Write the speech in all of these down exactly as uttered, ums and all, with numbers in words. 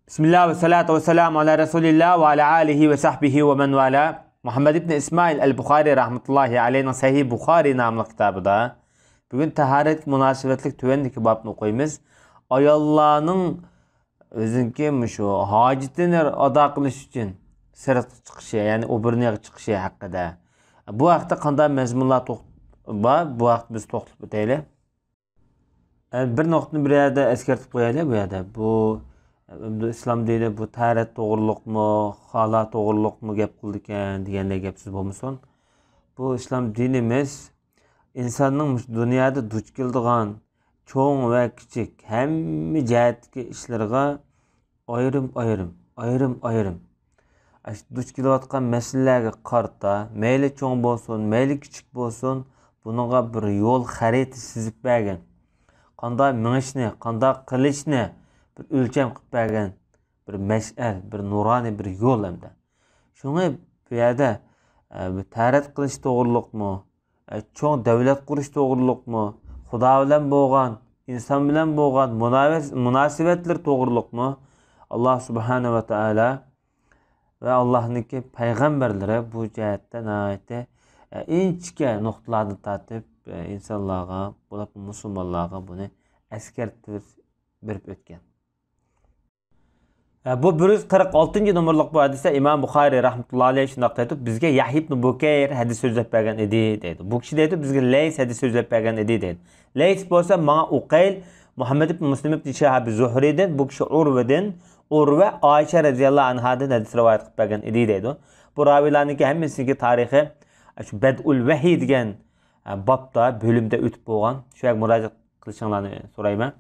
بىسمىللا ۋەسسالاتۇ ۋەسسالامۇ ئالا رەسۇلىللا ۋە ئالا ئالىھى ۋە سەھبىھى ۋە مەن ۋالا. مۇھەممەد ئىبن ئىسمائىل ئەل بۇخارى رەھمەتۇللاھى ئەلەيھنىڭ سەھىھ بۇخارى ناملىق كىتابىدا بۈگۈن تاھارەتكە مۇناسىۋەتلىك تۆۋەندىكى بابنى ئوقۇيمىز. ئاياللارنىڭ ئۆزىنىڭكى مۇشۇ ھاجىتىنى ئادا قىلىش ئۈچۈن سىرتقا چىقىشى، يەنى ئوبورنىغا چىقىشى ھەققىدە. بۇ ھەقتە قانداق مەزمۇنلار توق-، بار؟ بۇ ھەقتە بىز توختىلىپ ئۆتەيلى. ئە، بىر نۇقتىنى بىر يەردە ئەسكەرتىپ قويايلى بۇ يەردە. بۇ، ئە، ئىسلام دىنى بۇ تەھارەت توغرۇلۇقمۇ، خالا توغرۇلۇقمۇ گەپ قىلىدىكەن دېگەندەك گەپ سۆز بولمىسۇن. بۇ ئىسلام دىنىمىز ئىنساننىڭ مۇشۇ دۇنيادا دۇچ كېلىدىغان چوڭ ۋە كىچىك ھەممە جەھەتتىكى ئىشلىرىغا ئايرىم-ئايرىم، ئايرىم-ئايرىم، ئاشۇ دۇچ كېلىۋاتقان مەسىلىلەرگە قارىتا، مەيلى چوڭ بولسۇن، مەيلى كىچىك بولسۇن، بۇنىڭغا بىر يول خەرىتە سىزىپ بەرگەن. قانداق مېڭىشنى، قانداق قىلىشنى بىر ئۆلچەم قىلىپ بەرگەن بىر مەشئەل، بىر نۇرانىي بىر يول ئەمدى. شۇڭا بۇ يەردە، ئە، بۇ تەھارەت قىلىش توغرۇلۇقمۇ، ئە، چوڭ دەۋلەت قۇرۇش توغرۇلۇقمۇ، خۇدا بىلەن بولغان، ئىنسان بىلەن بولغان مۇناۋەس-، مۇناسىۋەتلىرى توغرۇلۇقمۇ، ئاللا سۇبھانە ۋە تائالا ۋە ئاللانىڭكى پەيغەمبەرلىرى بۇ جەھەتتە ناھايىتى، ئە، ئىنچىكە نۇقتىلاردىن تارتىپ، ئە، ئىنسانلارغا، بولۇپمۇ مۇسۇلمانلارغا بۇنى ئەسكەرتىپ بېرىپ ئۆتكەن. ھە، بۇ بىر يۈز قىرىق ئالتىنچى نومۇرلۇق بۇ ھەدىستە ئىمام بۇخارىي رەھمەتۇللا ئەلەيھ شۇنداق دەيدۇ، بىزگە يەھيا ئىبن بۇكەير ھەدىس سۆزلەپ بەرگەن ئىدى دەيدۇ. بۇ كىشى دەيدۇ، بىزگە لەيس ھەدىس سۆزلەپ بەرگەن ئىدى دەيدۇ. لەيس بولسا ماڭا ئۇقەيل، مۇھەممەد ئىبن مۇسلىم ئىبن شىھاب زۇھرىدىن، بۇ كىشى ئۇرۋىدىن، ئۇرۋە ئائىشە رەزىياللاھۇ ئەنھادىن ھەدىس رىۋايەت قىلىپ بەرگەن ئىدى دەيدۇ. بۇ راۋىيلارنىڭكى ھەممىسىنىڭكى تارىخى شۇ بەدئۇل ۋەھىي دېگەن، ھە، بابتا، بۆلۈمدە ئۆتۈپ بولغان. شۇ يەرگە مۇراجىئەت قىلىشىڭلارنى سورايمەن.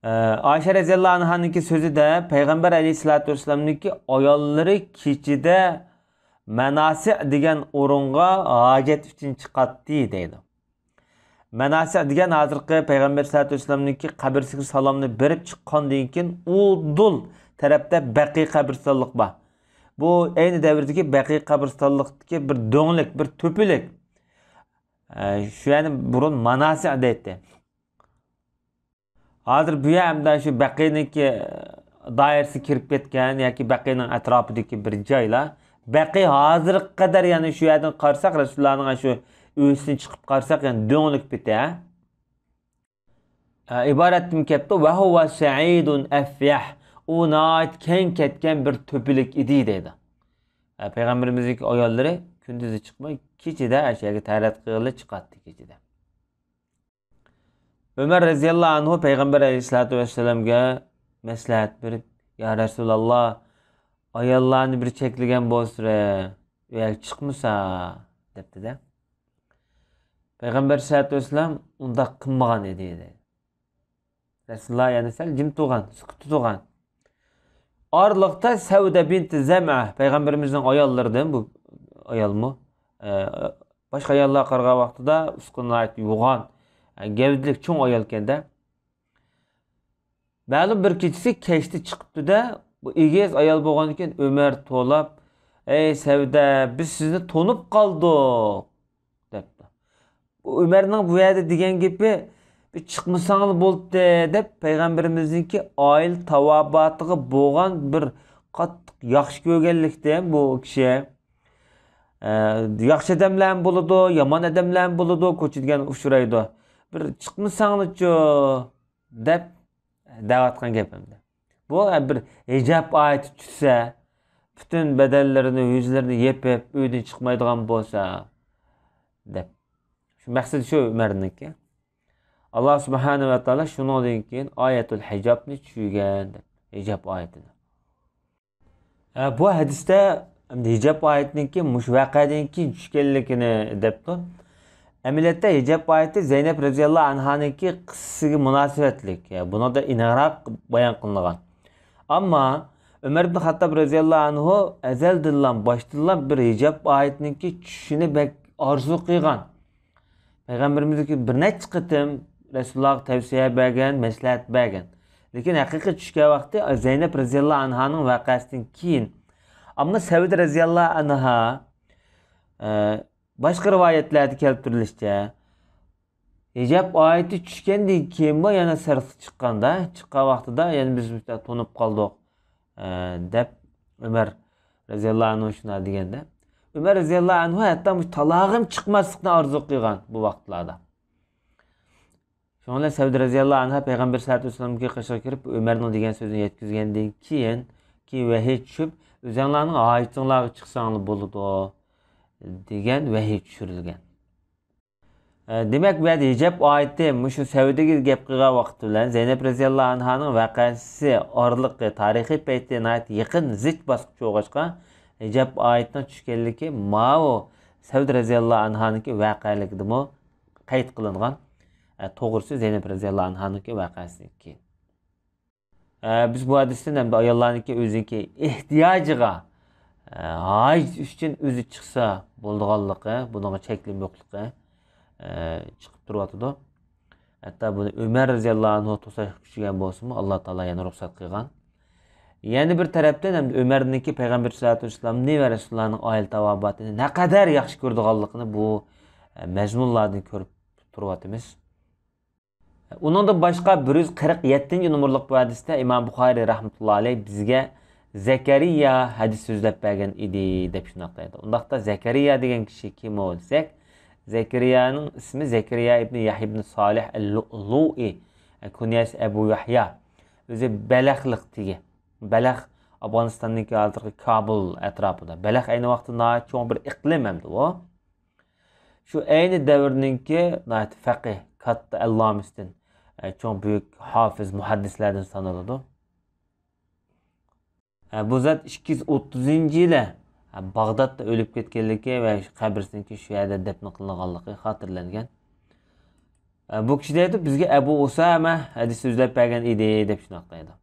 ئە، ئائىشە رەزىياللاھۇ ئەنھانىڭكى سۆزىدە، پەيغەمبەر ئەلەيھىسسالاتۇ ۋەسسالامنىڭكى ئاياللىرى كېچىدە مەناسىئ دېگەن ئورۇنغا ھاجەت ئۈچۈن چىقاتتى دەيدۇ. مەناسىئ دېگەن ھازىرقى پەيغەمبەر ئەلەيھىسسالاتۇ ۋەسسالامنىڭكى قەبرىسىگە سالامنى بېرىپ چىققاندىن كېيىن ئۇدۇل تەرەپتە بەقىي قەبرىستانلىق بار. بۇ ئەينى دەۋردىكى بەقىي قەبرىستانلىقتىكى بىر دۆڭلۈك، بىر تۆپىلىك. ئە، شۇ يەرنى بۇرۇن ماناسىئ دەيتتى. ھازىر بۇ يەر ئەمدى شۇ بەقىنىڭكى دائىرىسىگە كىرىپ كەتكەن ياكى بەقىنىڭ ئەتراپىدىكى بىر جايلار. بەقى ھازىرغا قەدەر يەنى شۇ يەردىن قارىساق، رەسۇلۇللانىڭ شۇ ئۆيىسىدىن چىقىپ قارىساق، يەنى دۆڭلۈك پېتى، ھە؟ ئە، ئىبارەتتىن كەپتۇ، «ۋەھۇۋە سەئىدۇن ئەفيەھ.» ئۇ ناھايىتى كەڭ كەتكەن بىر تۆپىلىك ئىدى دەيدۇ. ئە، پەيغەمبىرىمىزنىڭ ئاياللىرى كۈندۈزى چىقماي، كېچىدە ئەشەگە تەرەت قىلغىلى چىقاتتى كېچىدە. ئۆمەر رەزىياللاھۇ ئەنھۇ پەيغەمبەر ئەلەيھىسسالاتۇ ۋەسسالامغا مەسلىھەت بېرىپ، «يا رەسۇلاللا، ئاياللارنى بىر چەكلىگەن بولسىرە، ئۆيگە چىقمىسا» دەپتىدە. پەيغەمبەر ئەلەيھىسسالاتۇ ۋەسسالام ئۇنداق قىلمىغان ئىدى. رەسۇلۇللا يەنە سەل جىم تۇرغان، سۈكۈتتە تۇرغان. ئارىلىقتا سەۋدە بىنتى زەمئە، پەيغەمبىرىمىزنىڭ ئاياللىرىدىن، بۇ ئايالمۇ، ئە، باشقا ئاياللارغا قارىغان ۋاقتىدا ئۇسقۇنى ناھايىتى يوغان، ئە، گەۋدىلىك چوڭ ئايالكەندە. مەلۇم بىر كېچىسى كەچتە چىقىپتۇ-دە، بۇ ئېگىز ئايال بولغاندىكىن ئۆمەر توۋلاپ، «ئەي سەۋدە، بىز سىزنى تونۇپ قالدۇق» دەپتۇ. بۇ ئۆمەرنىڭ بۇ يەردە دېگەن گېپى، «بىر چىقمىساڭلا بولدى» دەپ، پەيغەمبىرىمىزنىڭكى ئائىلە تاۋابىئاتىغا بولغان بىر قاتتىق ياخشى كۆرگەنلىكتىن بۇ كىشى، ئە، ياخشى ئادەملەرمۇ بولىدۇ، يامان ئادەملەرمۇ بولىدۇ، كوچىدا دېگەن ئۇچرايدۇ. «بىر چىقمىساڭلىچۇ» دەپ دەۋاتقان گەپ ئەمدى. بۇ بىر ھىجاب ئايىتى چۈشسە، پۈتۈن بەدەنلىرىنى، يۈزلىرىنى يېپىپ، ئۆيدىن چىقمايدىغان بولسا، دەپ. شۇ مەقسىتى شۇ ئۆمەرنىڭكى. ئاللا سۇبھانە ۋە تائالا شۇنىڭدىن كېيىن ئايەتۇل ھىجابنى چۈشۈرگەن، دەپ. ھىجاب ئايىتىنى. ھە، بۇ ھەدىستە ئەمدى ھىجاب ئايىتىنىڭكى مۇشۇ ۋەقەدىن كېيىن چۈشكەنلىكىنى دەپتۇ. ئەمەلىيەتتە ھىجاب ئايىتى زەينەپ رەزىياللاھۇ ئەنھانىڭكى قىسسىسىگە مۇناسىۋەتلىك، يا، بۇنىڭدا ئېنىقراق بايان قىلىنغان. ئەمما ئۆمەر ئىبن خەتتاب رەزىياللاھۇ ئەنھۇ ئەزەلدىنلا، باشتىنلا بىر ھىجاب ئايىتىنىڭكى چۈشۈشىنى بەك ئارزۇ قىلغان. پەيغەمبىرىمىزگە بىر نەچچە قېتىم رەسۇلۇللاھقا تەۋسىيە بەرگەن، مەسلىھەت بەرگەن. لېكىن ھەقىقىي چۈشكەن ۋاقتى زەينەپ رەزىياللاھۇ ئەنھانىڭ ۋەقەسىدىن كېيىن. ئەمما سەۋدە رەزىياللاھۇ ئەنھا، ئە، باشقا رىۋايەتلەردە كەلتۈرۈلۈشىچە، ھىجاب ئايىتى چۈشكەندىن كېيىنمۇ يەنە سىرتقا چىققاندا، چىققان ۋاقتىدا يەنە بىز تونۇپ قالدۇق، ئە، دەپ ئۆمەر رەزىياللاھۇ ئەنھۇ شۇنداق دېگەندە، ئۆمەر رەزىياللاھۇ ئەنھۇ ھەتتا مۇشۇ تالاغىمۇ چىقماسلىقنى ئارزۇ قىلغان بۇ ۋاقىتلاردا. شۇنىڭ بىلەن سەۋدە رەزىياللاھۇ ئەنھا پەيغەمبەر سەللەللاھۇ ئەلەيھى ۋەسەللەمگە قېشىغا كىرىپ، ئۆمەرنىڭ دېگەن سۆزىنى يەتكۈزگەندىن كېيىن، كېيىن ۋەھىي چۈشۈپ، ئۆزۈڭلارنىڭ ھاجىتىڭلارغا چىقساڭلار بولىدۇ، دېگەن ۋەھىي چۈشۈرۈلگەن. ئە، دېمەك، بۇ يەردە ھىجاب ئايىتى مۇشۇ سەۋدىگە گەپ قىلغان ۋاقتى بىلەن زەينەپ رەزىياللاھۇ ئەنھانىڭ ۋەقەسى ئارىلىقى، تارىخىي پەيتى ناھايىتى يېقىن، زىچ باسقۇچ بولغاچقا، ھىجاب ئايىتىنىڭ چۈشكەنلىكى ماۋۇ سەۋدە رەزىياللاھۇ ئەنھانىڭكى ۋەقەلىكىدىمۇ قەيت قىلىنغان، ئە، توغرىسى زەينەپ رەزىياللاھۇ ئەنھانىڭكى ۋەقەسىدىن كېيىن. ئە، بىز بۇ ھەدىستىن ھەمدە ئاياللارنىڭكى ئۆزىنىڭكى ئېھتىياجىغا، ئە، ھاجىتى ئۈچۈن ئۆزى چىقسا بولىدىغانلىقى، بۇنىڭغا چەكلىمە يوقلۇقى، ئە، چىقىپ تۇرۇۋاتىدۇ. ھەتتا بۇنى ئۆمەر رەزىياللاھۇ ئەنھۇ توساشقا كۈچىگەن بولسىمۇ، ئاللا تائالا يەنە رۇخسەت قىلغان. يەنە بىر تەرەپتىن ھەمدە ئۆمەرنىڭكى پەيغەمبەر سەللەللاھۇ ئەلەيھى ۋەسەللەمنى ۋە رەسۇلۇللانىڭ ئائىلە تاۋابىئاتىنى نەقەدەر ياخشى كۆرىدىغانلىقىنى بۇ، ئە، مەزمۇنلاردىن كۆرۈپ تۇرۇۋاتىمىز. ئۇنىڭدىن باشقا بىر يۈز قىرىق يەتتىنچى نومۇرلۇق بۇ ھەدىستە ئىمام بۇخارىي رەھمەتۇللا ئەلەيھ بىزگە زەكەرىيا ھەدىس سۆزلەپ بەرگەن ئىدى، دەپ شۇنداق دەيدۇ. ئۇنداقتا زەكەرىيا دېگەن كىشى كىم ئۇ دېسەك، زەكەرىيانىڭ ئىسمى زەكەرىيا ئىبنى يەھيا ئىبنى سالىھ ئەل-لۇئلۇئى، كۇنيەسى ئەبۇ يەھيا. ئۆزى بەلەخلىق تېگى. بەلەخ ئافغانىستاننىڭكى ھازىرقى كابۇل ئەتراپىدا. بەلەخ ئەينى ۋاقىتتا ناھايىتى چوڭ بىر ئىقلىم ئەمدى ئۇ. شۇ ئەينى دەۋرنىڭكى ناھايىتى فەقىھ، كاتتا ئەللامىسىدىن، ئە، چوڭ بۈيۈك ھافىز، مۇھەددىسلەردىن سانىلىدۇ. ئە، بۇ زات ئىككى يۈز ئوتتۇزىنچى يىلى، ئە، باغدادتا ئۆلۈپ كەتكەنلىكى ۋە شۇ قەبرىسىنىڭكى شۇ يەردە دەپنە قىلىنغانلىقى خاتىرىلەنگەن. ئە، بۇ كىشى دەيدۇ، بىزگە ئەبۇ ئۇسامە ھەدىس سۆزلەپ بەرگەن ئىدى، دەپ شۇنداق دەيدۇ.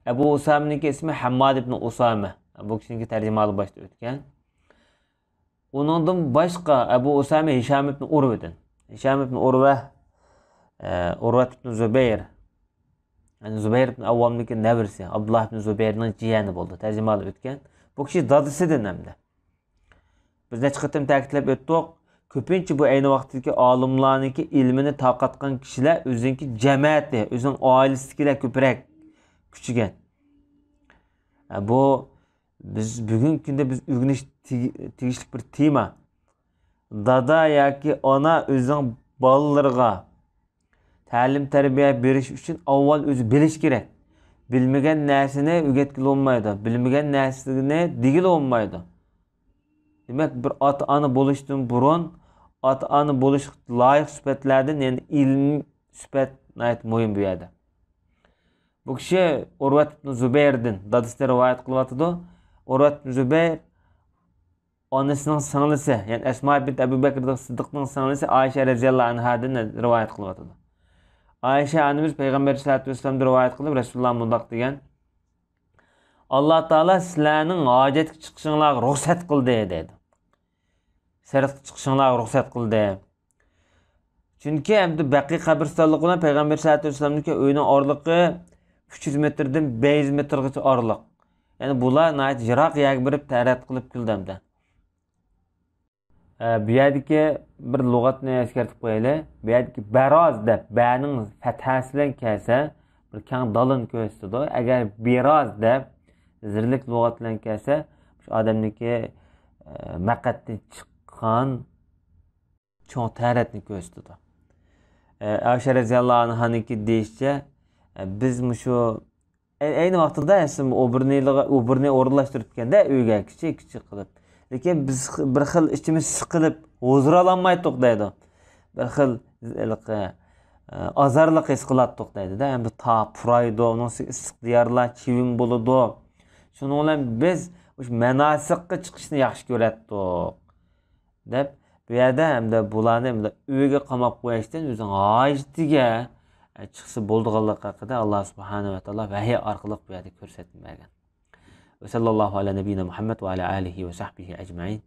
ئەبۇ ئۇسامىنىڭكى ئىسمى ھەمماد ئىبنى ئۇسامە. بۇ كىشىنىڭكى تەرجىمىھالى باشتا ئۆتكەن. ئۇنىڭدىن باشقا ئەبۇ ئۇسامە ھىشام ئىبن ئۇرۋىدىن. ھىشام ئىبن ئۇرۋە، ئە، ئۇرۋەت ئىبن زۇبەير. يەنى زۇبەير ئىبن ئەۋۋامنىڭكى نەۋرىسى، ئابدۇللا ئىبن زۇبەيرنىڭ جىيەنى بولدى. تەرجىمىھالى ئۆتكەن. بۇ كىشى دادىسىدىن ھەمدە. بىز نەچچە قېتىم تەكىتلەپ ئۆتتۇق. كۆپىنچە بۇ ئەينى ۋاقىتتىكى ئالىملارنىڭكى ئىلمىنى تارقاتقان كىشىلەر ئۆزىنىڭكى جەمەتى، ئۆزىنىڭ ئائىلىسىدىكىلەر كۆپرەك كۈچىگەن. ئە، بۇ بىز بۈگۈنكى كۈندە بىز ئۆگىنىش تېگى-، تېگىشلىك بىر تېما. دادا ياكى ئانا ئۆزىنىڭ بالىلىرىغا تەلىم-تەربىيە بېرىش ئۈچۈن ئاۋۋال ئۆزى بىلىش كېرەك. بىلمىگەن نەرسىنى ئۆگەتكىلى بولمايدۇ. بىلمىگەن نەرسىنى دېگىلى بولمايدۇ. دېمەك، بىر ئاتا-ئانا بولۇشتىن بۇرۇن ئاتا-ئانا بولۇشقا لايىق سۈپەتلەردىن يەنە ئىلمىي سۈپەت ناھايىتى مۇھىم بۇ يەردە. بۇ كىشى ئۇرۋەت ئىبن زۇبەيردىن، دادىسىدىن رىۋايەت قىلىۋاتىدۇ. ئۇرۋەت ئىبن زۇبەير ئانىسىنىڭ سىڭلىسى، يەنى ئەسما بىنت ئەبۇ بەكر سىددىقنىڭ سىڭلىسى ئائىشە رەزىياللاھۇ ئەنھادىن رىۋايەت قىلىۋاتىدۇ. ئائىشە ئانىمىز پەيغەمبەر سەللەللاھۇ ئەلەيھى ۋەسەللەمدىن رىۋايەت قىلىپ، رەسۇلۇللا مۇنداق دېگەن: «ئاللا تائالا سىلەرنىڭ ھاجەتكە چىقىشىڭلارغا رۇخسەت قىلدى» دەيدۇ. سىرتقا چىقىشىڭلارغا رۇخسەت قىلدى. چۈنكى ئەمدى بەقىي قەبرىستانلىقى بىلەن پەيغەمبەر سەللەللاھۇ ئەلەيھى ۋەسەللەمنىڭكى ئۆيىنىڭ ئارىلىقى ئۈچ يۈز مېتىردىن بەش يۈز مېتىرغىچە ئارىلىق. يەنى بۇلار ناھايىتى يىراق يەرگە بېرىپ تەرەت قىلىپ كېلىدۇ ئەمدى. ئە، بۇ يەردىكى بىر لۇغەتنى ئەسكەرتىپ قويايلى. بۇ يەردىكى بەراز دەپ، بەنىڭ پەتھەسى بىلەن كەلسە، بىر كەڭ دالىنى كۆرسىتىدۇ. ئەگەر بىراز دەپ، زىرلىك لۇغەت بىلەن كەلسە، شۇ ئادەمنىڭكى، ئە، مەقئەتتىن چىققان چوڭ تەرەتنى كۆرسىتىدۇ. ئە، ئائىشە رەزىياللاھۇ ئەنھانىڭكى دېيىشىچە، ئە، بىز مۇشۇ ئەي-، ئەينى ۋاقتىدا ئەسلى ئوبورنىلىغا، ئوبورنى ئورۇنلاشتۇرۇپتىكەن-دە ئۆيگە كىچىك كىچىك قىلىپ. لېكىن بىز خ-، بىر خىل ئىچىمىز سىقىلىپ، ھۇزۇر ئالالمايتتۇق دەيدۇ. بىر خىل ھېلىقى، ئە، ئازارلىق ھېس قىلاتتۇق دەيدۇ-دە. ئەمدى تاغ پۇرايدۇ، ئۇنىڭ ئۈستىگە ئىسسىق دىيارلار، چىۋىن بولىدۇ. شۇنىڭ بىلەن بىز مۇشۇ ماناسىققا چىقىشنى ياخشى كۆرەتتۇق. دەپ، بۇ يەردە ھەمدە بۇلارنى ئۆيگە قاماپ قويۇشتىن ئۆزىنىڭ ھاجىتىگە چىقسا بولىدىغانلىقى ھەققىدە ئاللا سۇبھانەھۇ ۋە تائالا ۋەھىي ئارقىلىق بۇ يەردە كۆرسەتمە بەرگەن. ۋە سەللەللاھۇ ئەلا نەبىينا مۇھەممەد ۋە ئەلا ئالىھى ۋە سەھبىھى ئەجمەئىن.